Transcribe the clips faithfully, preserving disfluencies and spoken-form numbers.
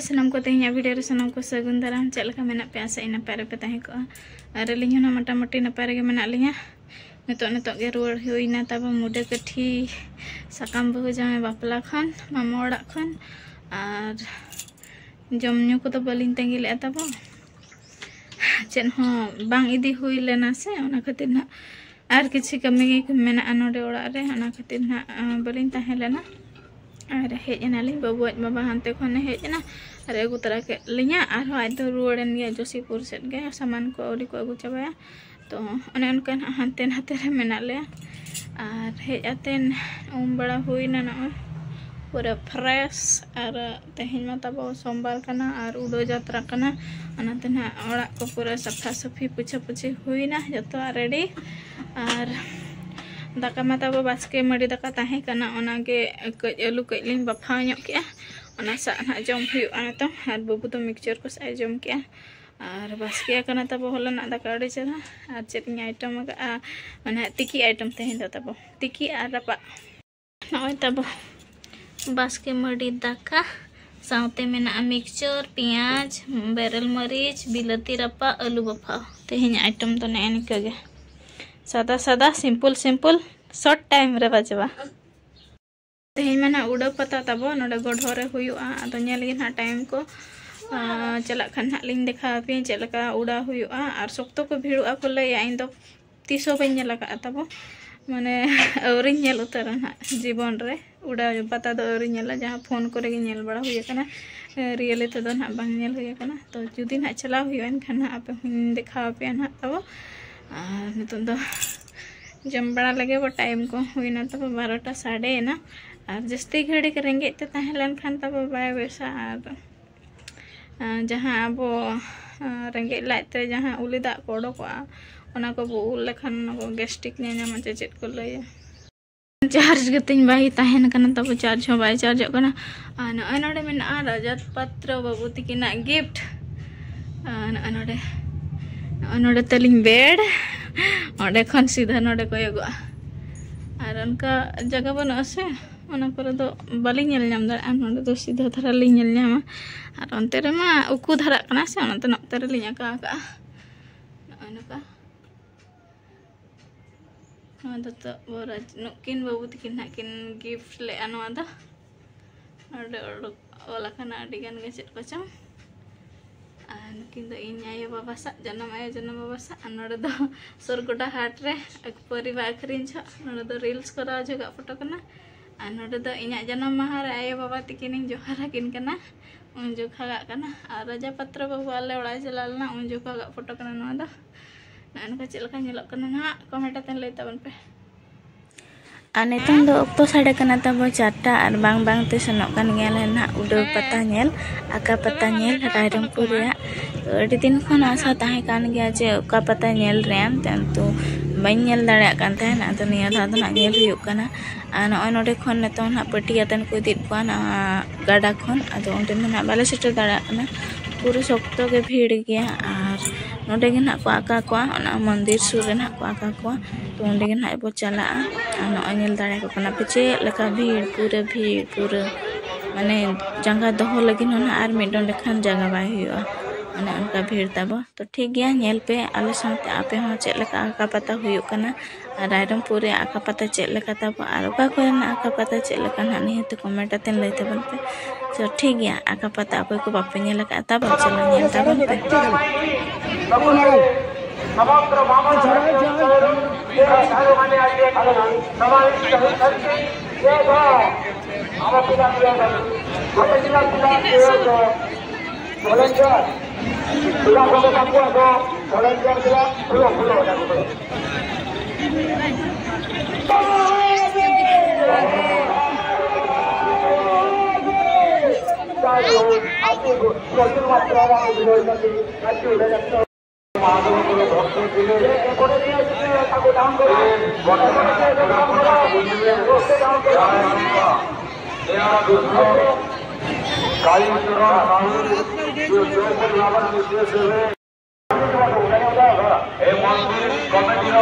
ᱥᱟᱱᱟᱢ ᱠᱚ ᱛᱮᱦᱮᱧᱟᱜ ᱵᱷᱤᱰᱤᱭᱳ ᱨᱮ ᱥᱟᱱᱟᱢ ᱠᱚ ᱥᱟᱹᱜᱩᱱ ᱫᱟᱨᱟᱢ᱾ ᱪᱮᱫ ᱞᱮᱠᱟ ᱢᱮᱱᱟᱜ ᱯᱮᱭᱟ? ᱟᱥᱟᱭᱟᱹᱧ ᱱᱟᱯᱟᱭ ᱨᱮᱯᱮ ᱛᱟᱦᱮᱸ ᱠᱚᱜᱼᱟ᱾ ᱟᱨ ᱟᱹᱞᱤᱧ ᱦᱚᱸ ᱱᱟᱜ ᱢᱚᱴᱟᱢᱩᱴᱤ ᱱᱟᱯᱟᱭ ᱨᱮᱜᱮ ᱢᱮᱱᱟᱜ ᱞᱤᱧᱟ᱾ ᱱᱤᱛᱚᱜ ᱱᱤᱛᱚᱜ ᱜᱮ ᱨᱩᱣᱟᱹᱲ ᱦᱩᱭᱱᱟ ᱛᱟᱵᱚ ᱢᱩᱰᱟᱹ ᱠᱟᱹᱴᱷᱤ ᱥᱟᱠᱟᱢ ᱵᱟᱹᱦᱩ ᱡᱟᱶᱟᱭ ᱵᱟᱯᱞᱟ ᱠᱷᱚᱱ, ᱢᱟᱢᱟ ᱚᱲᱟᱜ ᱠᱷᱚᱱ᱾ ᱟᱨ ᱡᱚᱢ ᱧᱩ ᱠᱚᱫᱚ ᱵᱟᱹᱞᱤᱧ ᱛᱟᱺᱜᱤ ᱞᱮᱫᱼᱟ ᱛᱟᱵᱚ, ᱪᱮᱫ ᱦᱚᱸ ᱵᱟᱝ ᱤᱫᱤ ᱦᱩᱭ ᱞᱮᱱᱟ ᱥᱮ, ᱚᱱᱟ ᱠᱷᱟᱹᱛᱤᱨ ᱱᱟᱜ ᱟᱨ ᱠᱤᱪᱷᱩ ᱠᱟᱹᱢᱤ ᱜᱮ ᱢᱮᱱᱟᱜᱼᱟ ᱱᱚᱰᱮ ᱚᱲᱟᱜ ᱨᱮ, ᱚᱱᱟ ᱠᱷᱟᱹᱛᱤᱨ ᱱᱟᱜ ᱵᱟᱹᱞᱤᱧ ᱛᱟᱦᱮᱸ ᱞᱮᱱᱟ᱾ ᱟᱨ ᱦᱮᱡ ᱮᱱᱟᱞᱤᱧ, ᱵᱟᱹᱵᱩ ᱟᱡ ᱵᱟᱵᱟ ᱦᱟᱱᱛᱮ ᱠᱷᱚᱱᱮ ᱦᱮᱡ ᱮᱱᱟ ᱟᱨ ᱟᱹᱜᱩ ᱛᱚᱨᱟ ᱠᱮᱫ ᱞᱤᱧᱟ᱾ ᱟᱨᱦᱚᱸ ᱟᱡ ᱫᱚ ᱨᱩᱣᱟᱹᱲᱮᱱ ᱜᱮᱭᱟ ᱡᱳᱥᱤᱯᱩᱨ ᱥᱮᱫ ᱜᱮ, ᱥᱟᱢᱟᱱ ᱠᱚ ᱟᱹᱣᱨᱤ ᱠᱚ ᱟᱹᱜᱩ ᱪᱟᱵᱟᱭᱟ᱾ ᱛᱚ ᱚᱱᱮ ᱚᱱᱠᱟ ᱱᱟᱜ ᱦᱟᱱᱛᱮ ᱱᱟᱛᱮ ᱨᱮ ᱢᱮᱱᱟᱜ ᱞᱮᱭᱟ᱾ ᱟᱨ ᱦᱮᱡ ᱟᱛᱮᱱ ᱩᱢ ᱵᱟᱲᱟ ᱦᱩᱭᱱᱟ ᱱᱚᱜᱼᱚᱭ, ᱯᱩᱨᱟᱹ ᱯᱷᱨᱮᱥ᱾ ᱟᱨ ᱛᱮᱦᱮᱧ ᱢᱟ ᱛᱟᱵᱚ ᱥᱳᱢᱵᱟᱨ ᱠᱟᱱᱟ ᱟᱨ ᱩᱰᱟᱹ ᱡᱟᱛᱨᱟ ᱠᱟᱱᱟ, ᱚᱱᱟᱛᱮ ᱱᱟᱜ ᱚᱲᱟᱜ ᱠᱚ ᱯᱩᱨᱟᱹ ᱥᱟᱯᱷᱟ ᱥᱟᱹᱯᱷᱤ ᱯᱩᱪᱷᱟᱹ ᱯᱩᱪᱷᱤ ᱦᱩᱭᱱᱟ, ᱡᱚᱛᱚᱣᱟᱜ ᱨᱮᱰᱤ᱾ ᱟᱨ ᱫᱟᱠᱟ ᱢᱟ ᱛᱟᱵᱚ ᱵᱟᱥᱠᱮ ᱢᱟᱹᱰᱤ ᱫᱟᱠᱟ ᱛᱟᱦᱮᱸ ᱠᱟᱱᱟ, ᱚᱱᱟᱜᱮ ᱠᱟᱹᱡ ᱟᱹᱞᱩ ᱠᱟᱹᱡ ᱞᱤᱧ ᱵᱟᱯᱷᱟᱣ ᱧᱚᱜ ᱠᱮᱜᱼᱟ, ᱚᱱᱟ ᱥᱟᱜ ᱱᱟᱜ ᱡᱚᱢ ᱦᱩᱭᱩᱜᱼᱟ ᱱᱤᱛᱚᱝ᱾ ᱟᱨ ᱵᱟᱹᱵᱩ ᱫᱚ ᱢᱤᱠᱥᱪᱟᱨ ᱠᱚ ᱥᱟᱜ ᱮ ᱡᱚᱢ ᱠᱮᱜᱼᱟ᱾ ᱟᱨ ᱵᱟᱥᱠᱮ ᱟᱠᱟᱱᱟ ᱛᱟᱵᱚ ᱦᱚᱞᱟᱱᱟᱜ ᱫᱟᱠᱟ ᱟᱹᱰᱤ ᱪᱮᱦᱨᱟ᱾ ᱟᱨ ᱪᱮᱫ ᱤᱧ ᱟᱭᱴᱮᱢ ᱟᱠᱟᱫᱼᱟ, ᱢᱟᱱᱮ ᱛᱤᱠᱤ ᱟᱭᱴᱮᱢ ᱛᱮᱦᱮᱧ ᱫᱚ ᱛᱟᱵᱚ, ᱛᱤᱠᱤ ᱟᱨ ᱨᱟᱯᱟᱜ᱾ ᱱᱚᱜᱼᱚᱭ ᱛᱟᱵᱚ ᱵᱟᱥᱠᱮ ᱢᱟᱹᱰᱤ ᱫᱟᱠᱟ ᱥᱟᱶᱛᱮ ᱢᱮᱱᱟᱜᱼᱟ ᱢᱤᱠᱥᱪᱟᱨ, ᱯᱮᱸᱭᱟᱡᱽ, ᱵᱮᱨᱮᱞ ᱢᱟᱹᱨᱤᱪ, ᱵᱤᱞᱟᱹᱛᱤ ᱨᱟᱯᱟᱜ, ᱟᱹᱞᱩ ᱵᱟᱯᱷᱟᱣ᱾ ᱛᱮᱦᱮᱧ ᱟᱭᱴᱮᱢ ᱫᱚ ᱱᱮᱜᱼᱮ ᱱᱤᱝᱠᱟᱹ ᱜᱮ, ᱥᱟᱫᱟ ᱥᱟᱫᱟ, ᱥᱤᱢᱯᱚᱞ ᱥᱤᱢᱯᱚᱞ, ᱥᱚᱨᱴ ᱴᱟᱭᱤᱢ ᱨᱮ ᱵᱟᱡᱟᱣᱟ᱾ ᱛᱮᱦᱮᱧ ᱢᱟ ᱱᱟᱜ ᱩᱰᱟᱹ ᱯᱟᱛᱟ ᱛᱟᱵᱚ ᱱᱚᱰᱮ ᱜᱚᱰᱷᱚ ᱨᱮ ᱦᱩᱭᱩᱜᱼᱟ, ᱟᱫᱚ ᱧᱮᱞ ᱜᱮ ᱱᱟᱜ ᱴᱟᱭᱤᱢ ᱠᱚ᱾ ᱟᱨ ᱪᱟᱞᱟᱜ ᱠᱷᱟᱱ ᱱᱟᱜ ᱞᱤᱧ ᱫᱮᱠᱷᱟᱣ ᱟᱯᱮᱭᱟ ᱪᱮᱫ ᱞᱮᱠᱟ ᱩᱰᱟᱹ ᱦᱩᱭᱩᱜᱼᱟ᱾ ᱟᱨ ᱥᱚᱠᱛᱚ ᱠᱚ ᱵᱷᱤᱲᱚᱜᱼᱟ ᱠᱚ ᱞᱟᱹᱭᱟ, ᱤᱧ ᱫᱚ ᱛᱤᱥ ᱦᱚᱸ ᱵᱟᱹᱧ ᱧᱮᱞ ᱟᱠᱟᱫᱼᱟ ᱛᱟᱵᱚ, ᱢᱟᱱᱮ ᱟᱹᱣᱨᱤᱧ ᱧᱮᱞ ᱩᱛᱟᱹᱨᱟ ᱱᱟᱜ ᱡᱤᱵᱚᱱ ᱨᱮ᱾ ᱩᱰᱟᱹ ᱯᱟᱛᱟ ᱫᱚ ᱟᱹᱣᱨᱤ ᱧᱮᱞᱟ, ᱡᱟᱦᱟᱸ ᱯᱷᱳᱱ ᱠᱚᱨᱮ ᱜᱮ ᱧᱮᱞ ᱵᱟᱲᱟ ᱦᱩᱭ ᱟᱠᱟᱱᱟ, ᱨᱤᱭᱮᱞ ᱛᱮᱫᱚ ᱱᱟᱜ ᱵᱟᱝ ᱧᱮᱞ ᱦᱩᱭ ᱟᱠᱟᱱᱟ᱾ ᱛᱚ ᱡᱩᱫᱤ ᱱᱟᱜ ᱪᱟᱞᱟᱣ ᱦᱩᱭᱩᱜᱼᱟ ᱮᱱᱠᱷᱟᱱ ᱱᱟᱜ ᱟᱯᱮ ᱦᱚᱸᱧ ᱫᱮᱠᱷᱟᱣ ᱟᱯᱮᱭᱟ ᱱᱟᱜ ᱛᱟᱵᱚ᱾ ᱟᱨ ᱱᱤᱛᱚᱜ ᱫᱚ ᱡᱚᱢ ᱵᱟᱲᱟ ᱞᱟᱹᱜᱤᱫ ᱵᱚ, ᱴᱟᱭᱤᱢ ᱠᱚ ᱦᱩᱭᱱᱟ ᱛᱟᱵᱚ ᱵᱟᱨᱚᱴᱟ ᱥᱟᱰᱮᱭᱮᱱᱟ᱾ ᱟᱨ ᱡᱟᱹᱥᱛᱤ ᱜᱷᱟᱹᱲᱤᱡ ᱨᱮᱸᱜᱮᱡ ᱛᱮ ᱛᱟᱦᱮᱸ ᱞᱮᱱᱠᱷᱟᱱ ᱛᱟᱵᱚ ᱵᱟᱭ ᱵᱮᱥᱟ᱾ ᱟᱨ ᱟᱨ ᱡᱟᱦᱟᱸ ᱟᱵᱚ, ᱟᱨ ᱨᱮᱸᱜᱮᱡ ᱞᱟᱡ ᱛᱮ ᱡᱟᱦᱟᱸ ᱩᱞᱤ ᱫᱟᱜ ᱠᱚ ᱚᱰᱚᱠᱚᱜᱼᱟ, ᱚᱱᱟ ᱠᱚᱵᱚ ᱩᱞ ᱞᱮᱠᱷᱟᱱ ᱚᱱᱟ ᱠᱚ ᱜᱮᱥᱴᱤᱠ ᱧᱟᱧᱟᱢᱟ ᱪᱮ ᱪᱮᱫ ᱠᱚ ᱞᱟᱹᱭᱟ᱾ ᱪᱟᱨᱡᱽ ᱜᱮᱛᱤᱧ ᱵᱟᱭ ᱛᱟᱦᱮᱱ ᱠᱟᱱᱟ, ᱛᱟᱵᱚ ᱪᱟᱨᱡᱽ ᱦᱚᱸ ᱵᱟᱭ ᱪᱟᱨᱡᱚᱜ ᱠᱟᱱᱟ᱾ ᱟᱨ ᱱᱚᱜᱼᱚᱭ ᱱᱚᱰᱮ ᱢᱮᱱᱟᱜᱼᱟ ᱨᱟᱡᱟᱛ ᱯᱟᱛᱨᱚ ᱵᱟᱹᱵᱩ ᱛᱤᱠᱤᱱᱟᱜ ᱜᱤᱯᱷᱴ᱾ ᱟᱨ ᱱᱚᱜᱼᱚᱭ ᱱᱚᱰᱮ, ᱱᱚᱜᱼᱚᱭ ᱱᱚᱰᱮ ᱛᱟᱹᱞᱤᱧ ᱵᱮᱰ, ᱚᱸᱰᱮ ᱠᱷᱚᱱ ᱥᱤᱫᱷᱟᱹ ᱱᱚᱰᱮ ᱠᱚᱭᱚᱜᱚᱜᱼᱟ᱾ ᱟᱨ ᱚᱱᱠᱟ ᱡᱟᱭᱜᱟ ᱵᱟᱹᱱᱩᱜᱼᱟ ᱥᱮ, ᱚᱱᱟ ᱠᱚᱨᱮ ᱫᱚ ᱵᱟᱹᱞᱤᱧ ᱧᱮᱞ ᱧᱟᱢ ᱫᱟᱲᱮᱭᱟᱜᱼᱟ᱾ ᱱᱚᱰᱮ ᱫᱚ ᱥᱤᱫᱷᱟᱹ ᱫᱷᱟᱨᱟ ᱞᱤᱧ ᱧᱮᱞ ᱧᱟᱢᱟ᱾ ᱟᱨ ᱚᱱᱛᱮ ᱨᱮᱢᱟ ᱩᱠᱩ ᱫᱷᱟᱨᱟᱜ ᱠᱟᱱᱟ ᱥᱮ, ᱚᱱᱟᱛᱮ ᱱᱚᱛᱮ ᱨᱮᱞᱤᱧ ᱟᱸᱠᱟᱣ ᱟᱠᱟᱫᱼᱟ᱾ ᱱᱚᱜᱼᱚᱭ ᱱᱚᱝᱠᱟ᱾ ᱱᱚᱣᱟ ᱫᱚ ᱛᱚ ᱵᱚᱨᱟᱡᱽ, ᱱᱩᱠᱤᱱ ᱵᱟᱹᱵᱩ ᱛᱟᱹᱠᱤᱱ ᱱᱟᱦᱟᱜ ᱠᱤᱱ gift ᱞᱮᱫᱼᱟ ᱱᱚᱣᱟ ᱫᱚ᱾ ᱱᱚᱰᱮ ᱚᱰᱚᱠ ᱚᱞ ᱟᱠᱟᱱᱟ ᱟᱹᱰᱤ ᱜᱟᱱ ᱜᱮ ᱪᱮᱫ ᱠᱚᱪᱚᱝ᱾ ᱟᱨ ᱱᱩᱠᱤᱱ ᱫᱚ ᱤᱧ ᱟᱭᱳ ᱵᱟᱵᱟ ᱥᱟᱜ, ᱡᱟᱱᱟᱢ ᱟᱭᱳ ᱡᱟᱱᱟᱢ ᱵᱟᱵᱟ ᱥᱟᱜ᱾ ᱟᱨ ᱱᱚᱰᱮ ᱫᱚ ᱥᱚᱨᱜᱚᱰᱟ ᱦᱟᱴ ᱨᱮ ᱟᱠ-, ᱯᱟᱹᱣᱨᱟᱹ ᱵᱟ ᱟᱹᱠᱷᱨᱤᱧ ᱡᱚᱦᱚᱜ, ᱱᱚᱰᱮ ᱫᱚ reels ᱠᱚᱨᱟᱣ ᱡᱚᱦᱚᱜᱟᱜ ᱯᱷᱳᱴᱳ ᱠᱟᱱᱟ᱾ ᱟᱨ ᱱᱚᱰᱮ ᱫᱚ ᱤᱧᱟᱹᱜ ᱡᱟᱱᱟᱢ ᱢᱟᱦᱟ ᱨᱮ ᱟᱭᱳ ᱵᱟᱵᱟ ᱛᱟᱹᱠᱤᱱᱤᱧ ᱡᱚᱦᱟᱨ ᱟᱹᱠᱤᱱ ᱠᱟᱱᱟ, ᱩᱱ ᱡᱚᱠᱷᱟᱜᱟᱜ ᱠᱟᱱᱟ᱾ ᱟᱨ ᱨᱟᱡᱟ ᱯᱟᱛᱨᱚ ᱵᱟᱹᱵᱩ ᱟᱞᱮ ᱚᱲᱟᱜ ᱮ ᱪᱟᱞᱟᱣ ᱞᱮᱱᱟ, ᱩᱱ ᱡᱚᱠᱷᱟᱜᱟᱜ ᱯᱷᱳᱴᱳ ᱠᱟᱱᱟ ᱱᱚᱣᱟ ᱫᱚ᱾ ᱱᱚᱜᱼᱚ ᱱᱚᱝᱠᱟ ᱪᱮᱫ ᱞᱮᱠᱟ ᱧᱮᱞᱚᱜ ᱠᱟᱱᱟ ᱱᱟᱦᱟᱜ, comment ᱟᱛᱮ ᱞᱟᱹᱭ ᱛᱟᱵᱚᱱ ᱯᱮ᱾ ᱟᱨ ᱱᱤᱛᱚᱝ ᱫᱚ ᱚᱠᱛᱚ ᱥᱟᱰᱮ ᱠᱟᱱᱟ ᱛᱟᱵᱚ ᱪᱟᱨᱴᱟ, ᱟᱨ ᱵᱟᱝ ᱵᱟᱝ ᱛᱮ ᱥᱮᱱᱚᱜ ᱠᱟᱱ ᱜᱮᱭᱟᱞᱮ ᱱᱟᱦᱟᱜ ᱩᱰᱟᱹᱣ ᱯᱟᱛᱟ ᱧᱮᱞ, ᱟᱠᱟ ᱯᱟᱛᱟ ᱧᱮᱞ ᱨᱟᱭᱨᱚᱝᱯᱩᱨ ᱨᱮᱭᱟᱜ᱾ ᱛᱚ, ᱟᱹᱰᱤ ᱫᱤᱱ ᱠᱷᱚᱱ ᱟᱥᱟ ᱛᱟᱦᱮᱸ ᱠᱟᱱ ᱜᱮᱭᱟ ᱡᱮ ᱚᱠᱟ ᱯᱟᱛᱟ ᱧᱮᱞ ᱨᱮᱭᱟᱜ, ᱠᱤᱱᱛᱩ ᱵᱟᱹᱧ ᱧᱮᱞ ᱫᱟᱲᱮᱭᱟᱜ ᱠᱟᱱ ᱛᱟᱦᱮᱱᱟ᱾ ᱟᱫᱚ ᱱᱤᱭᱟᱹ ᱫᱷᱟᱣ ᱫᱚ ᱱᱟᱦᱟᱜ ᱧᱮᱞ ᱦᱩᱭᱩᱜ ᱠᱟᱱᱟ᱾ ᱟᱨ ᱱᱚᱜᱼᱚᱭ ᱱᱚᱰᱮ ᱠᱷᱚᱱ ᱱᱤᱛᱚᱝ ᱱᱟᱦᱟᱜ ᱯᱟᱹᱴᱤ ᱠᱟᱛᱮᱱ ᱠᱚ ᱤᱫᱤᱭᱮᱫ ᱠᱚᱣᱟ ᱱᱟᱦᱟᱜ ᱜᱟᱰᱟ ᱠᱷᱚᱱ᱾ ᱟᱫᱚ ᱚᱸᱰᱮ ᱢᱟ ᱱᱟᱦᱟᱜ ᱵᱟᱞᱮ ᱥᱮᱴᱮᱨ ᱫᱟᱲᱮᱭᱟᱜ ᱠᱟᱱᱟ, ᱯᱩᱨᱟᱹ ᱥᱚᱠᱛᱚ ᱜᱮ ᱵᱷᱤᱲ ᱜᱮᱭᱟ᱾ ᱟᱨ ᱱᱚᱰᱮ ᱜᱮ ᱱᱟᱦᱟᱜ ᱠᱚ ᱟᱠᱟ ᱠᱚᱣᱟ, ᱚᱱᱟ ᱢᱚᱱᱫᱤᱨ ᱥᱩᱨ ᱨᱮ ᱱᱟᱦᱟᱜ ᱠᱚ ᱟᱠᱟ ᱠᱚᱣᱟ᱾ ᱛᱚ ᱚᱸᱰᱮ ᱜᱮ ᱱᱟᱦᱟᱜ ᱵᱚ ᱪᱟᱞᱟᱜᱼᱟ᱾ ᱟᱨ ᱱᱚᱜᱼᱚᱭ ᱧᱮᱞ ᱫᱟᱲᱮᱭᱟᱠᱚ ᱠᱟᱱᱟ ᱯᱮ ᱪᱮᱫ ᱞᱮᱠᱟ ᱵᱷᱤᱲ, ᱯᱩᱨᱟᱹ ᱵᱷᱤᱲ, ᱯᱩᱨᱟᱹ ᱢᱟᱱᱮ ᱡᱟᱸᱜᱟ ᱫᱚᱦᱚ ᱞᱟᱹᱜᱤᱫ ᱦᱚᱸ ᱱᱟᱦᱟᱜ ᱟᱨ ᱢᱤᱫ ᱰᱚᱸᱰᱮ ᱠᱷᱟᱱ ᱡᱟᱭᱜᱟ ᱵᱟᱭ ᱦᱩᱭᱩᱜᱼᱟ, ᱚᱱᱮ ᱚᱱᱠᱟ ᱵᱷᱤᱲ ᱛᱟᱵᱚ᱾ ᱛᱚ ᱴᱷᱤᱠ ᱜᱮᱭᱟ, ᱧᱮᱞ ᱯᱮ ᱟᱞᱮ ᱥᱟᱶᱛᱮ ᱟᱯᱮ ᱦᱚᱸ ᱪᱮᱫ ᱞᱮᱠᱟ ᱟᱠᱟ ᱯᱟᱛᱟ ᱦᱩᱭᱩᱜ ᱠᱟᱱᱟ, ᱟᱨ ᱨᱟᱭᱨᱚᱝᱯᱩᱨ ᱨᱮᱭᱟᱜ ᱟᱠᱟ ᱯᱟᱛᱟ ᱪᱮᱫ ᱞᱮᱠᱟ ᱛᱟᱵᱚ, ᱟᱨ ᱚᱠᱟ ᱠᱚᱨᱮᱱᱟᱜ ᱟᱠᱟ ᱯᱟᱛᱟ ᱪᱮᱫ ᱞᱮᱠᱟ ᱱᱟᱦᱟᱜ ᱱᱤᱦᱟᱹᱛ comment ᱟᱛᱮᱱ ᱞᱟᱹᱭ ᱛᱟᱵᱚᱱ ᱯᱮ᱾ ᱛᱚ ᱴᱷᱤᱠ ᱜᱮᱭᱟ, ᱟᱠᱟ ᱯᱟᱛᱟ ᱚᱠᱚᱭ ᱠᱚ ᱵᱟᱯᱮ ᱧᱮᱞ ᱟᱠᱟᱫᱼᱟ ᱛᱟᱵᱚ, ᱪᱚᱞᱚ ᱧᱮᱞ ᱛᱟᱵᱚᱱ ᱯᱮ᱾ Volunteer, ᱯᱮᱲᱟ ᱠᱚ ᱢᱮᱛᱟ ᱠᱚᱣᱟ ᱠᱚ, volunteer ᱫᱚ ᱯᱷᱩᱞᱚ, ᱯᱷᱩᱞᱚ, ᱚᱱᱟ ᱠᱚᱫᱚ᱾ ᱡᱟᱭᱦᱳᱠ, ᱟᱹᱛᱩ ᱠᱚ, ᱥᱚᱨᱡᱚᱱ ᱢᱟᱛᱨᱟ ᱨᱮ ᱚᱵᱷᱤᱱᱚᱭ ᱠᱟᱛᱮ, ᱟᱹᱛᱩ ᱨᱮ ᱡᱚᱛᱚ ᱢᱟᱦᱟᱫᱮᱵ ᱠᱚ ᱵᱷᱚᱠᱛᱚ ᱡᱤᱞᱮ, ᱮᱨᱯᱚᱨᱮ ᱱᱤᱭᱟᱹ ᱡᱩᱫᱤ ᱟᱵᱚ ᱰᱟᱝ ᱠᱚ, ᱵᱚᱨᱛᱚᱢᱟᱱ ᱮᱨᱯᱚᱨᱮ ᱱᱤᱭᱟᱹ ᱡᱩᱫᱤ ᱟᱵᱚ ᱰᱟᱝ ᱠᱚ, ᱡᱟᱦᱟᱸ ᱱᱚᱣᱟ ᱮᱭᱟᱨ ᱫᱩᱥᱨᱚ ᱠᱟᱞᱤ ᱪᱚᱨᱚᱬ ᱥᱟᱦᱩ ᱡᱚ ᱡᱚ ᱯᱚᱨᱤᱵᱷᱟᱵᱟ ᱱᱤᱨᱫᱮᱥ ᱨᱮ ଏ ମନ୍ଦିର କମିଟିର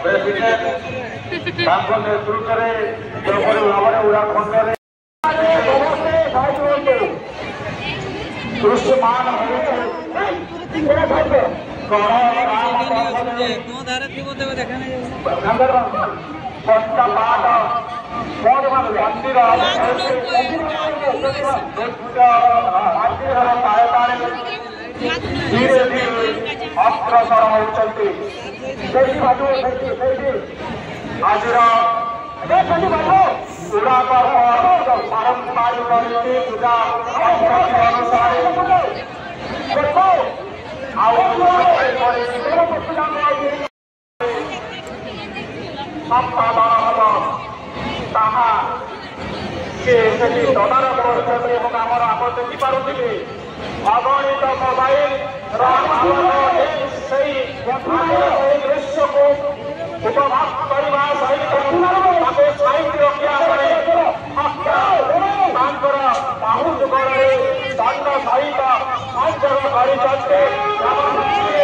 ପ୍ରେସିଡେଣ୍ଟ, ତାଙ୍କ ନେତୃତ୍ୱରେ ଜଗନ୍ନାଥ ଖଣ୍ଡରେ ସମସ୍ତେ ସାଇଡ୍ ହୁଅନ୍ତୁ। ଦୃଶ୍ୟମାନ ହେଉଛି। କଣ ଧାର ଥିବ ତେବେ ଦେଖା ନାହିଁ। ପଞ୍ଚପାଦ ମନ୍ଦିର, ମନ୍ଦିରର ତାଳେ ତାଳେ ଧୀରେ ଧୀରେ ଅଗ୍ରସର ହେଉଛନ୍ତି। ସେଇଠି ବାଜୁ, ସେଇଠି, ସେଇଠି। ଆଜିର ଚୂଡ଼ା ପର୍ବ ପାରମ୍ପରିକ ରୀତି ପୂଜା ପଦ୍ଧତି ଅନୁସାରେ ଆଉ ସପ୍ତାହ ହବ, ତାହା ସେ ସେଠି ତଦାରଖ କରୁଛନ୍ତି ଏବଂ ଆମର ଆପଣ ଦେଖିପାରୁଥିବେ ଅଗଣିତ ମୋବାଇଲ ର ଆଲୋକ ସେଇ, ସେଇ ଦୃଶ୍ୟକୁ ଉପଭୋଗ କରିବା ସହିତ ତାକୁ ସାଇତି ରଖିବା ପାଇଁ ଭକ୍ତ ତାଙ୍କର ବାହୁ ଯୁଗଳରେ ଦଣ୍ଡ ସହିତ ସଂଯୋଗ କରିଛନ୍ତି। ଏବଂ ଯେମିତି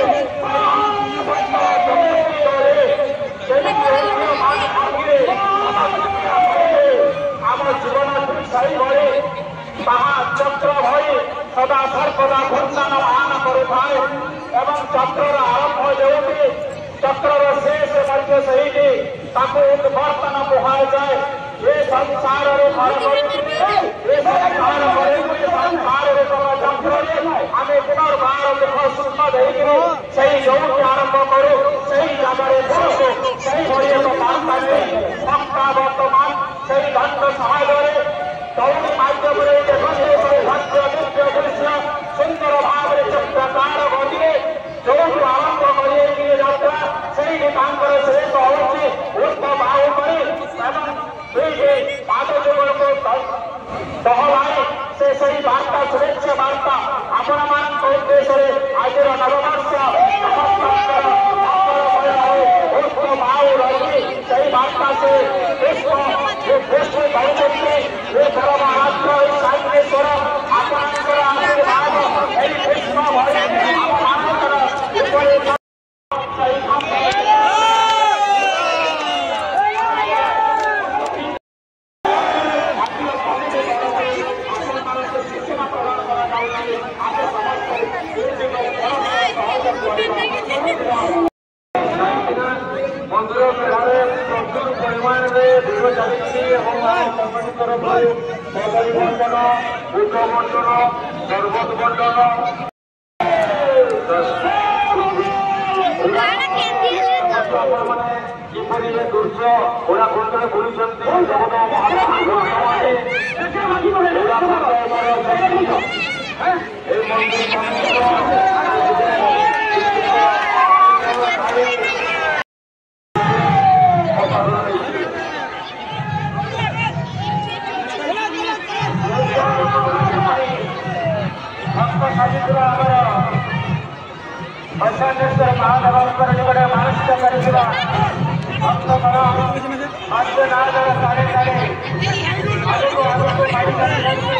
ଆମ ଜୀବନ ଠିକ୍ ସେହିଭଳି ତାହା ଚକ୍ର ଭଳି ସଦା ସର୍ବଦା ଘୂର୍ଣ୍ଣନମାନ କରୁଥାଏ ଏବଂ ଚକ୍ରର ଆରମ୍ଭ ଯେଉଁଠି, ଚକ୍ରର ଶେଷ ମଧ୍ୟ ସେଇଠି, ତାକୁ ଉଦ୍ବର୍ତ୍ତନ କୁହାଯାଏ। ଏ ସଂସାରରୁ ଘର କରିକିରି, ଏ ସଂସାର କରିକିରି, ଏ ସଂସାରରୁ ତମ ଚକ୍ରରେ ଆମେ ପୁନର୍ବାର ଦୁଃଖ ସୁଖ ଦେଇକିରି ସେଇ ଯେଉଁଠି ଆରମ୍ଭ କରୁ, ସେଇ ଜାଗାରେ ପହଞ୍ଚୁ। ସେଇଭଳି ଏକ ବାର୍ତ୍ତା ନେଇ ଭକ୍ତା ବର୍ତ୍ତମାନ ସେଇ ଦଣ୍ଡ ସମାଜରେ ଦୌଡ଼ି ମାଧ୍ୟମରେ ଦେଖନ୍ତୁ, ସୌଭାଗ୍ୟ ଦିବ୍ୟ ଦୃଶ୍ୟ ସୁନ୍ଦର ଭାବରେ ଚକ୍ରାକାର ଗତିରେ ଯେଉଁଠୁ ଆରମ୍ଭ କରିଯାଇଥିଲେ ଯାତ୍ରା, ସେଇଠି ତାଙ୍କର ଶେଷ ହେଉଛି। ଊର୍ଦ୍ଧ୍ୱ ବାହୁ କରି ଏବଂ ଦୁଇଟି ପାଦ ଯୁଗଳକୁ ଦ-, ଦହଲାଇ ସେ ସେହି ବାର୍ତ୍ତା, ଶୁଭେଚ୍ଛା ବାର୍ତ୍ତା ଆପଣମାନଙ୍କ ଉଦ୍ଦେଶ୍ୟରେ ଆଜିର ନବବର୍ଷ ସମସ୍ତଙ୍କର ମଙ୍ଗଳମୟ ହଉ, ଊର୍ଦ୍ଧ୍ୱ ବାହୁ ରଖି ସେହି ବାର୍ତ୍ତା ସେ ପୁଷ୍ପ, ପୁଷ୍ପ ଦେଉଛନ୍ତି। ଏ ପରମ ଆରାଧ୍ୟ, ଏ ସାଇକେଶ୍ୱର, ଆପଣଙ୍କର ଆଶୀର୍ବାଦ, ଏହି ପୁଷ୍ପ ଭଳି ଆପଣମାନଙ୍କର ଉପରେ କମିଟି ତରଫରୁ କଦଳୀ ବଣ୍ଟନ, ବୁଟ ବଣ୍ଟନ, ସରବତ ବଣ୍ଟନ। ଆପଣମାନେ କିପରି ଏ ଦୃଶ୍ୟ ପୁରା ଖୁଣ୍ଟରେ ବୁଲୁଛନ୍ତି, ଜଗନ୍ନାଥ ମହାପ୍ରଭୁ। ଭକ୍ତ ସାଜିଥିବା ଆମର ପଞ୍ଚାମୃତ ମହାଦେବଙ୍କର ନିକଟରେ ମାନସିକ କରିଥିବା ଭକ୍ତଗଣ ପାଞ୍ଚ ନାରଦର ସାଢ଼େ ସାଢ଼େ ଆଗକୁ ଆଗକୁ ମାଡ଼ି ଚାଲିଛନ୍ତି।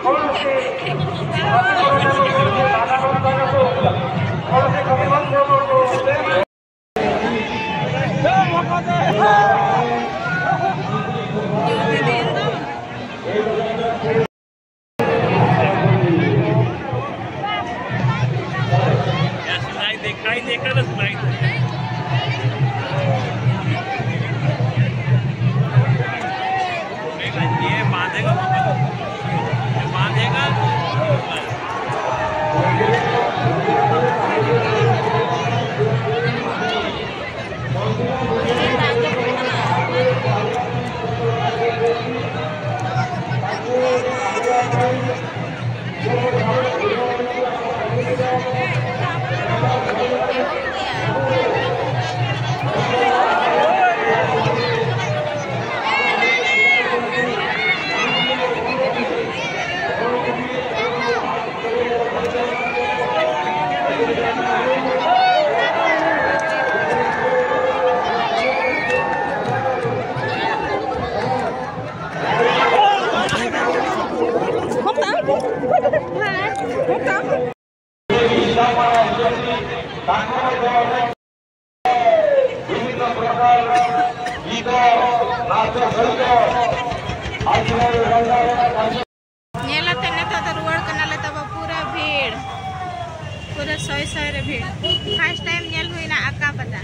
କୌଣସି ପ୍ରତିବନ୍ଧକ, କୌଣସି ବାଧାବନ୍ଧନକୁ, କୌଣସି ପ୍ରତିବନ୍ଧକକୁ ᱧᱮᱞ ᱟᱛᱮ ᱱᱤᱛᱚᱜ ᱫᱚ ᱨᱩᱣᱟᱹᱲ ᱠᱟᱱᱟᱞᱮ᱾ ᱛᱟᱵᱚ ᱯᱩᱨᱟᱹ ᱵᱷᱤᱲ, ᱯᱩᱨᱟᱹ ᱥᱚᱭ ᱥᱚᱭ ᱨᱮ ᱵᱷᱤᱲ᱾ ᱯᱷᱟᱥᱴ ᱴᱟᱭᱤᱢ ᱧᱮᱞ ᱦᱩᱭᱱᱟ ᱟᱠᱟ ᱯᱟᱛᱟ᱾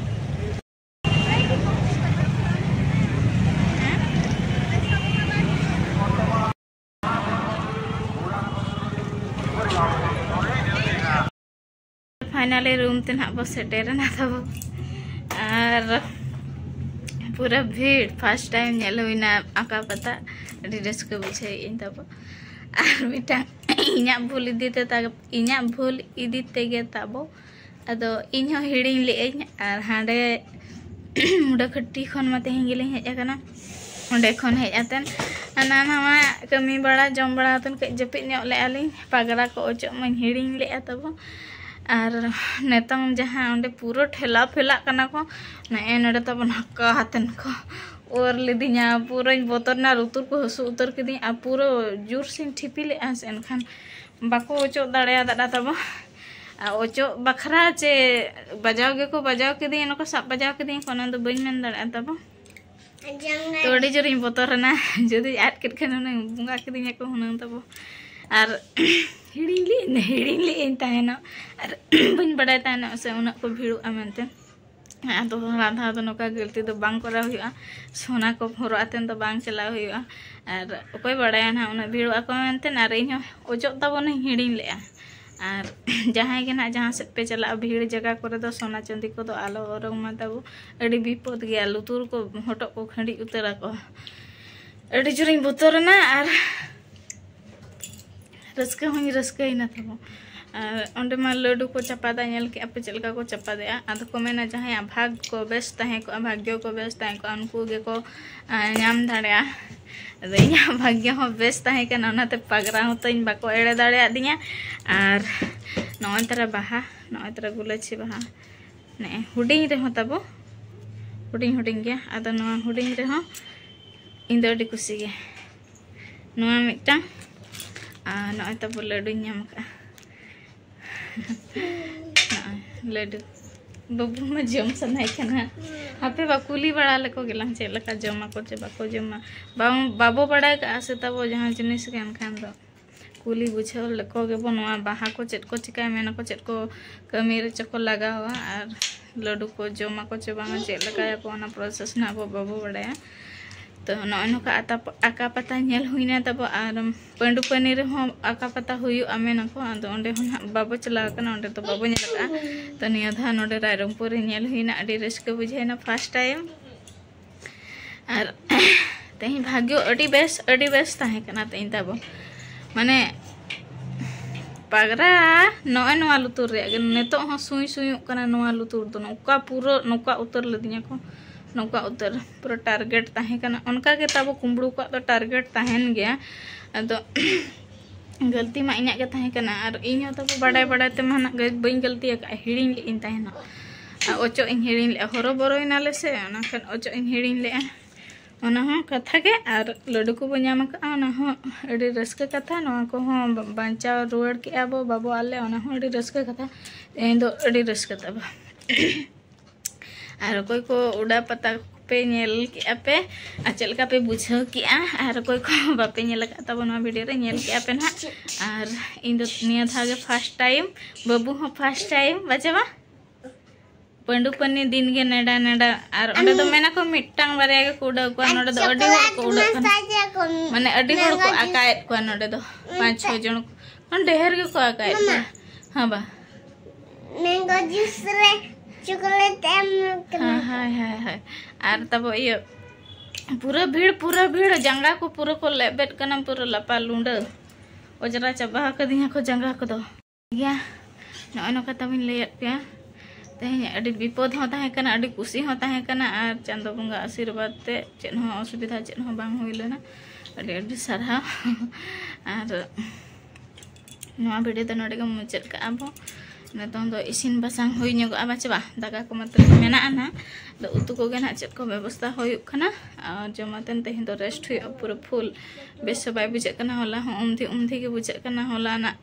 ᱯᱷᱟᱭᱱᱟᱞᱤ ᱨᱩᱢ ᱛᱮ ᱱᱟᱦᱟᱜ ᱵᱚ ᱥᱮᱴᱮᱨᱮᱱᱟ ᱛᱟᱵᱚ᱾ ᱟᱨ ᱯᱩᱨᱟᱹ ᱵᱷᱤᱲ, ᱯᱷᱟᱥᱴ ᱴᱟᱭᱤᱢ ᱧᱮᱞ ᱦᱩᱭᱱᱟ ᱟᱸᱠᱟ ᱯᱟᱛᱟ᱾ ᱟᱹᱰᱤ ᱨᱟᱹᱥᱠᱟᱹ ᱵᱩᱡᱷᱟᱹᱣᱮᱫ ᱟᱹᱧ ᱛᱟᱵᱚ᱾ ᱟᱨ ᱢᱤᱫᱴᱟᱝ ᱤᱧᱟᱹᱜ ᱵᱷᱩᱞ ᱤᱫᱤ ᱛᱮ ᱛᱟ-, ᱤᱧᱟᱹᱜ ᱵᱷᱩᱞ ᱤᱫᱤ ᱛᱮᱜᱮ ᱛᱟᱵᱚ, ᱟᱫᱚ ᱤᱧ ᱦᱚᱸ ᱦᱤᱲᱤᱧ ᱞᱮᱫᱟᱹᱧ᱾ ᱟᱨ ᱦᱟᱸᱰᱮ ᱢᱩᱰᱟᱹ ᱠᱷᱟᱹᱴᱤ ᱠᱷᱚᱱ ᱢᱟ ᱛᱮᱦᱮᱧ ᱜᱮᱞᱤᱧ ᱦᱮᱡ ᱟᱠᱟᱱᱟ᱾ ᱚᱸᱰᱮ ᱠᱷᱚᱱ ᱦᱮᱡ ᱟᱛᱮᱱ ᱦᱟᱱᱟ ᱱᱟᱣᱟ ᱠᱟᱹᱢᱤ ᱵᱟᱲᱟ, ᱡᱚᱢ ᱵᱟᱲᱟ ᱠᱟᱛᱮᱱ ᱠᱟᱹᱡ ᱡᱟᱹᱯᱤᱫ ᱧᱚᱜ ᱞᱮᱫᱼᱟ ᱞᱤᱧ᱾ ᱯᱟᱜᱽᱨᱟ ᱠᱚ ᱚᱪᱚᱜ ᱢᱟᱧ ᱦᱤᱲᱤᱧ ᱞᱮᱫᱼᱟ ᱛᱟᱵᱚ᱾ ᱟᱨ ᱱᱤᱛᱚᱝ ᱡᱟᱦᱟᱸ ᱚᱸᱰᱮ ᱯᱩᱨᱟᱹ ᱴᱷᱮᱞᱟᱣ ᱯᱷᱮᱞᱟᱜ ᱠᱟᱱᱟ ᱠᱚ, ᱱᱮᱜᱼᱮ ᱱᱚᱰᱮ ᱛᱟᱵᱚᱱ ᱦᱟᱠᱟ ᱦᱟᱛᱮᱱ ᱠᱚ ᱚᱨ ᱞᱤᱫᱤᱧᱟ᱾ ᱯᱩᱨᱟᱹᱧ ᱵᱚᱛᱚᱨ ᱮᱱᱟ, ᱞᱩᱛᱩᱨ ᱠᱚ ᱦᱟᱹᱥᱩ ᱩᱛᱟᱹᱨ ᱠᱤᱫᱤᱧ᱾ ᱟᱨ ᱯᱩᱨᱟᱹ ᱡᱳᱨ ᱥᱮᱧ ᱴᱷᱤᱯᱤ ᱞᱮᱫᱼᱟ ᱥᱮ, ᱮᱱᱠᱷᱟᱱ ᱵᱟᱠᱚ ᱚᱪᱚᱜ ᱫᱟᱲᱮᱭᱟᱫᱟ ᱛᱟᱵᱚ᱾ ᱟᱨ ᱚᱪᱚᱜ ᱵᱟᱠᱷᱨᱟ ᱪᱮ ᱵᱟᱡᱟᱣ ᱜᱮᱠᱚ ᱵᱟᱡᱟᱣ ᱠᱤᱫᱤᱧ, ᱚᱱᱟ ᱠᱚ ᱥᱟᱵ ᱵᱟᱡᱟᱣ ᱠᱤᱫᱤᱧ ᱠᱚ, ᱚᱱᱟ ᱫᱚ ᱵᱟᱹᱧ ᱢᱮᱱ ᱫᱟᱲᱮᱭᱟᱜᱼᱟ ᱛᱟᱵᱚ᱾ ᱛᱚ ᱟᱹᱰᱤ ᱡᱳᱨᱤᱧ ᱵᱚᱛᱚᱨᱮᱱᱟ, ᱡᱩᱫᱤ ᱟᱫ ᱠᱮᱫ ᱠᱷᱟᱱ ᱦᱩᱱᱟᱹᱝ ᱵᱚᱸᱜᱟ ᱠᱤᱫᱤᱧᱟ ᱠᱚ ᱦᱩᱱᱟᱹᱝ ᱛᱟᱵᱚ᱾ ᱟᱨ ᱦᱤᱲᱤᱧ ᱞᱮᱫ, ᱦᱤᱲᱤᱧ ᱞᱮᱫ ᱟᱹᱧ ᱛᱟᱦᱮᱱᱚᱜ, ᱟᱨ ᱵᱟᱹᱧ ᱵᱟᱰᱟᱭ ᱛᱟᱦᱮᱱᱚᱜ ᱥᱮ ᱩᱱᱟᱹᱜ ᱠᱚ ᱵᱷᱤᱲᱚᱜᱼᱟ ᱢᱮᱱᱛᱮ᱾ ᱟᱨ ᱫᱚᱥᱨᱟ ᱫᱷᱟᱣ ᱫᱚ ᱱᱚᱝᱠᱟ ᱜᱟᱹᱞᱛᱤ ᱫᱚ ᱵᱟᱝ ᱠᱚᱨᱟᱣ ᱦᱩᱭᱩᱜᱼᱟ, ᱥᱚᱱᱟ ᱠᱚ ᱦᱚᱨᱚᱜ ᱟᱛᱮᱱ ᱫᱚ ᱵᱟᱝ ᱪᱟᱞᱟᱣ ᱦᱩᱭᱩᱜᱼᱟ᱾ ᱟᱨ ᱚᱠᱚᱭ ᱵᱟᱲᱟᱭᱟ ᱱᱟᱦᱟᱜ ᱩᱱᱟᱹᱜ ᱵᱷᱤᱲᱚᱜ ᱟᱠᱚ ᱢᱮᱱᱛᱮ, ᱟᱨ ᱤᱧᱦᱚᱸ ᱚᱪᱚᱜ ᱛᱟᱵᱚᱱᱤᱧ ᱦᱤᱲᱤᱧ ᱞᱮᱫᱼᱟ᱾ ᱟᱨ ᱡᱟᱦᱟᱸᱭ ᱜᱮ ᱱᱟᱦᱟᱜ ᱡᱟᱦᱟᱸ ᱥᱮᱫ ᱯᱮ ᱪᱟᱞᱟᱜᱼᱟ, ᱵᱷᱤᱲ ᱡᱟᱭᱜᱟ ᱠᱚᱨᱮ ᱫᱚ ᱥᱚᱱᱟ ᱪᱟᱸᱫᱤ ᱠᱚᱫᱚ ᱟᱞᱚ ᱦᱚᱨᱚᱜ ᱢᱟ ᱛᱟᱵᱚ, ᱟᱹᱰᱤ ᱵᱤᱯᱚᱫ ᱜᱮᱭᱟ, ᱞᱩᱛᱩᱨ ᱠᱚ ᱦᱚᱴᱚᱜ ᱠᱚ ᱠᱷᱟᱹᱰᱤᱡ ᱩᱛᱟᱹᱨ ᱟᱠᱚ᱾ ᱟᱹᱰᱤ ᱡᱳᱨᱤᱧ ᱵᱚᱛᱚᱨᱮᱱᱟ ᱟᱨ ᱨᱟᱹᱥᱠᱟᱹ ᱦᱚᱸᱧ ᱨᱟᱹᱥᱠᱟᱹᱭᱮᱱᱟ ᱛᱟᱵᱚ᱾ ᱟᱨ ᱚᱸᱰᱮ ᱢᱟ ᱞᱟᱹᱰᱩ ᱠᱚ ᱪᱟᱯᱟᱫᱟ, ᱧᱮᱞ ᱠᱮᱜᱼᱟ ᱯᱮ ᱪᱮᱫ ᱞᱮᱠᱟ ᱠᱚ ᱪᱟᱯᱟᱫᱮᱜᱼᱟ᱾ ᱟᱫᱚ ᱠᱚ ᱢᱮᱱᱟ ᱡᱟᱦᱟᱸᱭᱟᱜ ᱵᱷᱟᱜᱽ ᱠᱚ ᱵᱮᱥ ᱛᱟᱦᱮᱸ ᱠᱚᱜᱼᱟ, ᱵᱷᱟᱜᱽᱭᱚ ᱠᱚ ᱵᱮᱥ ᱛᱟᱦᱮᱸ ᱠᱚᱜᱼᱟ, ᱩᱱᱠᱩ ᱜᱮᱠᱚ, ᱟᱨ ᱧᱟᱢ ᱫᱟᱲᱮᱭᱟᱜᱼᱟ᱾ ᱟᱫᱚ ᱤᱧᱟᱹᱜ ᱵᱷᱟᱜᱽᱭᱚ ᱦᱚᱸ ᱵᱮᱥ ᱛᱟᱦᱮᱸ ᱠᱟᱱᱟ, ᱚᱱᱟᱛᱮ ᱯᱟᱜᱽᱨᱟ ᱦᱚᱸ ᱛᱟᱹᱧ ᱵᱟᱠᱚ ᱮᱲᱮ ᱫᱟᱲᱮᱭᱟᱫᱤᱧᱟ᱾ ᱟᱨ ᱱᱚᱜᱼᱚᱭ ᱛᱟᱨᱟ ᱵᱟᱦᱟ, ᱱᱚᱜᱼᱚᱭ ᱛᱟᱨᱟ ᱜᱩᱞᱟᱹᱪᱷᱤ ᱵᱟᱦᱟ, ᱱᱮᱜᱼᱮ ᱦᱩᱰᱤᱧ ᱨᱮᱦᱚᱸ ᱛᱟᱵᱚ, ᱦᱩᱰᱤᱧ ᱦᱩᱰᱤᱧ ᱜᱮᱭᱟ᱾ ᱟᱫᱚ ᱱᱚᱣᱟ ᱦᱩᱰᱤᱧ ᱨᱮᱦᱚᱸ ᱤᱧ ᱫᱚ ᱟᱹᱰᱤ ᱠᱩᱥᱤ ᱜᱮ᱾ ᱱᱚᱣᱟ ᱢᱤᱫᱴᱟᱝ, ᱟᱨ ᱱᱚᱜᱼᱚᱭ ᱛᱟᱵᱚ ᱞᱟᱹᱰᱩᱧ ᱧᱟᱢ ᱟᱠᱟᱫᱼᱟ᱾ ᱱᱚᱜᱼᱚᱭ ᱞᱟᱹᱰᱩ᱾ ᱵᱟᱹᱵᱩ ᱢᱟ ᱡᱚᱢ ᱥᱟᱱᱟᱭ ᱠᱟᱱᱟ᱾ ᱦᱟᱯᱮ ᱵᱟ ᱠᱩᱞᱤ ᱵᱟᱲᱟ ᱞᱮᱠᱚ ᱜᱮᱞᱟᱝ ᱪᱮᱫ ᱞᱮᱠᱟ ᱡᱚᱢᱟᱠᱚ ᱪᱮ ᱵᱟᱠᱚ ᱡᱚᱢᱟ᱾ ᱵᱟᱝ, ᱵᱟᱵᱚ ᱵᱟᱲᱟᱭ ᱠᱟᱜᱼᱟ ᱥᱮ ᱛᱟᱵᱚ ᱡᱟᱦᱟᱸ ᱡᱤᱱᱤᱥ ᱜᱮ, ᱮᱱᱠᱷᱟᱱ ᱫᱚ ᱠᱩᱞᱤ ᱵᱩᱡᱷᱟᱹᱣ ᱞᱮᱠᱚ ᱜᱮᱵᱚ ᱱᱚᱣᱟ ᱵᱟᱦᱟ ᱠᱚ ᱪᱮᱫ ᱠᱚ ᱪᱤᱠᱟᱹᱭᱟ, ᱢᱮᱱᱟᱠᱚ ᱪᱮᱫ ᱠᱚ ᱠᱟᱹᱢᱤ ᱨᱮᱪᱚ ᱠᱚ ᱞᱟᱜᱟᱣᱟ, ᱟᱨ ᱞᱟᱹᱰᱩ ᱠᱚ ᱡᱚᱢᱟᱠᱚ ᱪᱮ ᱵᱟᱝᱟ, ᱪᱮᱫ ᱞᱮᱠᱟᱭᱟᱠᱚ, ᱚᱱᱟ ᱯᱨᱚᱥᱮᱥ ᱱᱟᱜ ᱟᱵᱚ ᱵᱟᱵᱚ ᱵᱟᱲᱟᱭᱟ᱾ ᱛᱚ ᱱᱚᱜᱼᱚᱭ ᱱᱚᱝᱠᱟ ᱟᱛᱟ-, ᱟᱠᱟ ᱯᱟᱛᱟ ᱧᱮᱞ ᱦᱩᱭᱱᱟ ᱛᱟᱵᱚ, ᱟᱨ ᱯᱟᱹᱰᱩ ᱯᱟᱹᱱᱤ ᱨᱮᱦᱚᱸ ᱟᱠᱟ ᱯᱟᱛᱟ ᱦᱩᱭᱩᱜᱼᱟ ᱢᱮᱱᱟᱠᱚ, ᱟᱫᱚ ᱚᱸᱰᱮ ᱦᱚᱸ ᱱᱟᱦᱟᱜ ᱵᱟᱵᱚ ᱪᱟᱞᱟᱣ ᱟᱠᱟᱱᱟ, ᱚᱸᱰᱮ ᱫᱚ ᱵᱟᱵᱚ ᱧᱮᱞ ᱟᱠᱟᱫᱼᱟ᱾ ᱛᱚ ᱱᱤᱭᱟᱹ ᱫᱷᱟᱣ ᱱᱚᱸᱰᱮ ᱨᱟᱭᱨᱚᱝᱯᱩᱨ ᱨᱮ ᱧᱮᱞ ᱦᱩᱭᱱᱟ, ᱟᱹᱰᱤ ᱨᱟᱹᱥᱠᱟᱹ ᱵᱩᱡᱷᱟᱹᱣᱮᱱᱟ first time᱾ ᱟᱨ ᱛᱮᱦᱮᱧ ᱵᱷᱟᱜᱽᱭᱚ ᱟᱹᱰᱤ ᱵᱮᱥ, ᱟᱹᱰᱤ ᱵᱮᱥ ᱛᱟᱦᱮᱸ ᱠᱟᱱᱟ ᱛᱮᱦᱮᱧ ᱛᱟᱵᱚ, ᱢᱟᱱᱮ ᱯᱟᱜᱽᱨᱟ ᱱᱚᱜᱼᱚᱭ ᱱᱚᱣᱟ ᱞᱩᱛᱩᱨ ᱨᱮᱭᱟᱜ ᱜᱮ ᱱᱤᱛᱚᱜ ᱦᱚᱸ ᱥᱩᱭ ᱥᱩᱭᱩᱜ ᱠᱟᱱᱟ᱾ ᱱᱚᱣᱟ ᱞᱩᱛᱩᱨ ᱫᱚ ᱱᱚᱝᱠᱟ ᱯᱩᱨᱟᱹ ᱱᱚᱝᱠᱟ ᱩᱛᱟᱹᱨ ᱞᱤᱫᱤᱧᱟ ᱠᱚ, ᱱᱚᱝᱠᱟ ᱩᱛᱟᱹᱨ ᱯᱩᱨᱟᱹ target ᱛᱟᱦᱮᱸ ᱠᱟᱱᱟ᱾ ᱚᱱᱠᱟ ᱜᱮ ᱛᱟᱵᱚ ᱠᱩᱢᱵᱽᱲᱩ ᱠᱚᱣᱟᱜ ᱫᱚ target ᱛᱟᱦᱮᱱ ᱜᱮᱭᱟ᱾ ᱟᱫᱚ ᱜᱟᱹᱞᱛᱤ ᱢᱟ ᱤᱧᱟᱹᱜ ᱜᱮ ᱛᱟᱦᱮᱸ ᱠᱟᱱᱟ, ᱟᱨ ᱤᱧ ᱦᱚᱸ ᱛᱟᱵᱚ ᱵᱟᱰᱟᱭ ᱵᱟᱰᱟᱭ ᱛᱮᱢᱟ ᱱᱟᱜ ᱜᱟᱹ-, ᱵᱟᱹᱧ ᱜᱟᱹᱞᱛᱤ ᱟᱠᱟᱫᱼᱟ, ᱦᱤᱲᱤᱧ ᱞᱮᱫ ᱤᱧ ᱛᱟᱦᱮᱱᱟ᱾ ᱟᱨ ᱚᱪᱚᱜ ᱤᱧ ᱦᱤᱲᱤᱧ ᱞᱮᱫᱼᱟ, ᱦᱚᱨᱚᱵᱚᱨᱚᱭᱮᱱᱟᱞᱮ ᱥᱮ, ᱚᱱᱟ ᱠᱷᱟᱱ ᱚᱪᱚᱜ ᱤᱧ ᱦᱤᱲᱤᱧ ᱞᱮᱫᱼᱟ᱾ ᱚᱱᱟ ᱦᱚᱸ ᱠᱟᱛᱷᱟ ᱜᱮ, ᱟᱨ ᱞᱟᱹᱰᱩ ᱠᱚᱵᱚ ᱧᱟᱢ ᱟᱠᱟᱫᱼᱟ, ᱚᱱᱟ ᱦᱚᱸ ᱟᱹᱰᱤ ᱨᱟᱹᱥᱠᱟᱹ ᱠᱟᱛᱷᱟ᱾ ᱱᱚᱣᱟ ᱠᱚᱦᱚᱸ ᱵᱟ-, ᱵᱟᱧᱪᱟᱣ ᱨᱩᱣᱟᱹᱲ ᱠᱮᱜᱼᱟ ᱵᱚ ᱵᱟᱵᱚ ᱟᱞᱮ, ᱚᱱᱟ ᱦᱚᱸ ᱟᱹᱰᱤ ᱨᱟᱹᱥᱠᱟᱹ ᱠᱟᱛᱷᱟ᱾ ᱛᱮᱦᱮᱧ ᱫᱚ ᱟᱹᱰᱤ ᱨᱟᱹᱥᱠᱟᱹ ᱛᱟᱵᱚ᱾ ᱟᱨ ᱚᱠᱚᱭ ᱠᱚ ᱩᱰᱟ ᱯᱟᱛᱟ ᱯᱮ ᱧᱮᱞ ᱠᱮᱜᱼᱟ ᱯᱮ, ᱟᱨ ᱪᱮᱫ ᱞᱮᱠᱟ ᱯᱮ ᱵᱩᱡᱷᱟᱹᱣ ᱠᱮᱜᱼᱟ, ᱟᱨ ᱚᱠᱚᱭ ᱠᱚ ᱵᱟᱯᱮ ᱧᱮᱞ ᱟᱠᱟᱫ ᱛᱟᱵᱚ ᱱᱚᱣᱟ video ᱨᱮ, ᱧᱮᱞ ᱠᱮᱜᱼᱟ ᱯᱮ ᱱᱟᱦᱟᱜ᱾ ᱟᱨ ᱤᱧ ᱫᱚ ᱱᱤᱭᱟᱹ ᱫᱷᱟᱣ ᱜᱮ first time, ᱵᱟᱹᱵᱩ ᱦᱚᱸ first time, ᱵᱟᱪᱮ ᱢᱟ? ᱯᱟᱹᱰᱩ ᱯᱟᱹᱱᱤ ᱫᱤᱱ ᱜᱮ ᱱᱮᱰᱟ ᱱᱮᱰᱟ, ᱟᱨ ᱚᱸᱰᱮ ᱫᱚ ᱢᱮᱱᱟ ᱠᱚ ᱢᱤᱫᱴᱟᱝ ᱵᱟᱨᱭᱟ ᱜᱮᱠᱚ ᱩᱰᱟᱹᱣ ᱠᱚᱣᱟ, ᱱᱚᱰᱮ ᱫᱚ ᱟᱹᱰᱤ ᱦᱚᱲ ᱠᱚ ᱩᱰᱟᱹᱜ ᱠᱟᱱᱟ, ᱢᱟᱱᱮ ᱟᱹᱰᱤ ᱦᱚᱲ ᱠᱚ ᱟᱠᱟᱭᱮᱫ ᱠᱚᱣᱟ ᱱᱚᱰᱮ ᱫᱚ, ᱯᱟᱸᱪ ᱪᱷᱚ ᱡᱚᱱ ᱠᱚ, ᱰᱷᱮᱨ ᱜᱮᱠᱚ ᱟᱠᱟᱭᱮᱫ ᱠᱚᱣᱟ᱾ ᱦᱮᱸ ᱵᱟ? ᱢᱮᱝᱜᱳ ᱡᱩᱥ ᱨᱮ ᱪᱚᱠᱞᱮᱴ ᱮᱢ ᱠᱟᱱᱟ᱾ ᱦᱮᱸ, ᱦᱳᱭ, ᱦᱳᱭ, ᱦᱳᱭ᱾ ᱟᱨ ᱛᱟᱵᱚ ᱤᱭᱟᱹ ᱯᱩᱨᱟᱹ ᱵᱷᱤᱲ, ᱯᱩᱨᱟᱹ ᱵᱷᱤᱲ, ᱡᱟᱸᱜᱟ ᱠᱚ ᱯᱩᱨᱟᱹ ᱠᱚ ᱞᱮᱵᱮᱫ ᱠᱟᱱᱟ, ᱯᱩᱨᱟᱹ ᱞᱟᱯᱟ ᱞᱩᱸᱰᱟᱹ ᱚᱡᱽᱨᱟ ᱪᱟᱵᱟ ᱟᱠᱟᱫᱤᱧᱟ ᱠᱚ ᱡᱟᱸᱜᱟ ᱠᱚᱫᱚ᱾ ᱜᱮᱭᱟ, ᱱᱚᱜᱼᱚᱭ ᱱᱚᱝᱠᱟ ᱛᱟᱵᱚᱧ ᱞᱟᱹᱭᱟᱫ ᱯᱮᱭᱟ᱾ ᱛᱮᱦᱮᱧ ᱟᱹᱰᱤ ᱵᱤᱯᱚᱫ ᱦᱚᱸ ᱛᱟᱦᱮᱸ ᱠᱟᱱᱟ, ᱟᱹᱰᱤ ᱠᱩᱥᱤ ᱦᱚᱸ ᱛᱟᱦᱮᱸ ᱠᱟᱱᱟ, ᱟᱨ ᱪᱟᱸᱫᱚ ᱵᱚᱸᱜᱟ ᱟᱥᱤᱨᱵᱟᱫᱽ ᱛᱮ ᱪᱮᱫ ᱦᱚᱸ ᱚᱥᱩᱵᱤᱫᱷᱟ ᱪᱮᱫ ᱦᱚᱸ ᱵᱟᱝ ᱦᱩᱭ ᱞᱮᱱᱟ᱾ ᱟᱹᱰᱤ ᱟᱹᱰᱤ ᱥᱟᱨᱦᱟᱣ᱾ ᱟᱨ ᱱᱚᱣᱟ video ᱫᱚ ᱱᱚᱰᱮ ᱜᱮ ᱢᱩᱪᱟᱹᱫ ᱠᱟᱜᱼᱟ ᱵᱚ᱾ ᱱᱤᱛᱚᱝ ᱫᱚ ᱤᱥᱤᱱ ᱵᱟᱥᱟᱝ ᱦᱩᱭ ᱧᱚᱜᱚᱜᱼᱟ ᱵᱟᱪᱮ ᱵᱟ? ᱫᱟᱠᱟ ᱠᱚ ᱢᱟᱛᱚ ᱢᱮᱱᱟᱜᱼᱟ ᱱᱟᱦᱟᱜ, ᱟᱫᱚ ᱩᱛᱩ ᱠᱚᱜᱮ ᱱᱟᱦᱟᱜ ᱪᱮᱫ ᱠᱚ ᱵᱮᱵᱚᱥᱛᱷᱟ ᱦᱩᱭᱩᱜ ᱠᱟᱱᱟ᱾ ᱟᱨ ᱡᱚᱢᱟᱛᱮᱱ ᱛᱮᱦᱮᱧ ᱫᱚ rest ᱦᱩᱭᱩᱜᱼᱟ ᱯᱩᱨᱟᱹ full᱾ ᱵᱮᱥ ᱦᱚᱸ ᱵᱟᱭ ᱵᱩᱡᱷᱟᱹᱜ ᱠᱟᱱᱟ, ᱦᱚᱞᱟ ᱦᱚᱸ ᱩᱢᱫᱷᱤ ᱩᱢᱫᱷᱤ ᱜᱮ ᱵᱩᱡᱷᱟᱹᱜ ᱠᱟᱱᱟ, ᱦᱚᱞᱟᱱᱟᱜ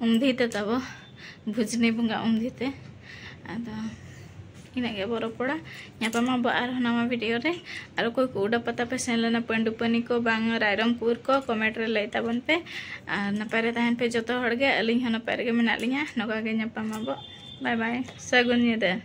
ᱩᱢᱫᱷᱤ ᱛᱮ ᱛᱟᱵᱚ, ᱵᱷᱩᱡᱽᱱᱤ ᱵᱚᱸᱜᱟ ᱩᱢᱫᱷᱤ ᱛᱮ᱾ ᱟᱫᱚ ᱤᱱᱟᱹᱜ ᱜᱮ ᱵᱚ ᱨᱚᱯᱚᱲᱟ᱾ ᱧᱟᱯᱟᱢ ᱟᱵᱚ ᱟᱨᱦᱚᱸ ᱱᱟᱣᱟ video ᱨᱮ᱾ ᱟᱨ ᱚᱠᱚᱭ ᱠᱚ ᱩᱰᱟ ᱯᱟᱛᱟ ᱯᱮ ᱥᱮᱱ ᱞᱮᱱᱟ, ᱯᱟᱹᱰᱩ ᱯᱟᱹᱱᱤ ᱠᱚ ᱵᱟᱝ ᱨᱟᱭᱨᱚᱝᱯᱩᱨ ᱠᱚ, comment ᱨᱮ ᱞᱟᱹᱭ ᱛᱟᱵᱚᱱ ᱯᱮ᱾ ᱟᱨ ᱱᱟᱯᱟᱭ ᱨᱮ ᱛᱟᱦᱮᱱ ᱯᱮ ᱡᱚᱛᱚ ᱦᱚᱲ ᱜᱮ, ᱟᱹᱞᱤᱧ ᱦᱚᱸ ᱱᱟᱯᱟᱭ ᱨᱮᱜᱮ ᱢᱮᱱᱟᱜ ᱞᱤᱧᱟ᱾ ᱱᱚᱝᱠᱟ ᱜᱮ ᱧᱟᱯᱟᱢ ᱟᱵᱚ᱾ Bye bye, ᱥᱟᱹᱜᱩᱱ ᱧᱤᱫᱟᱹ᱾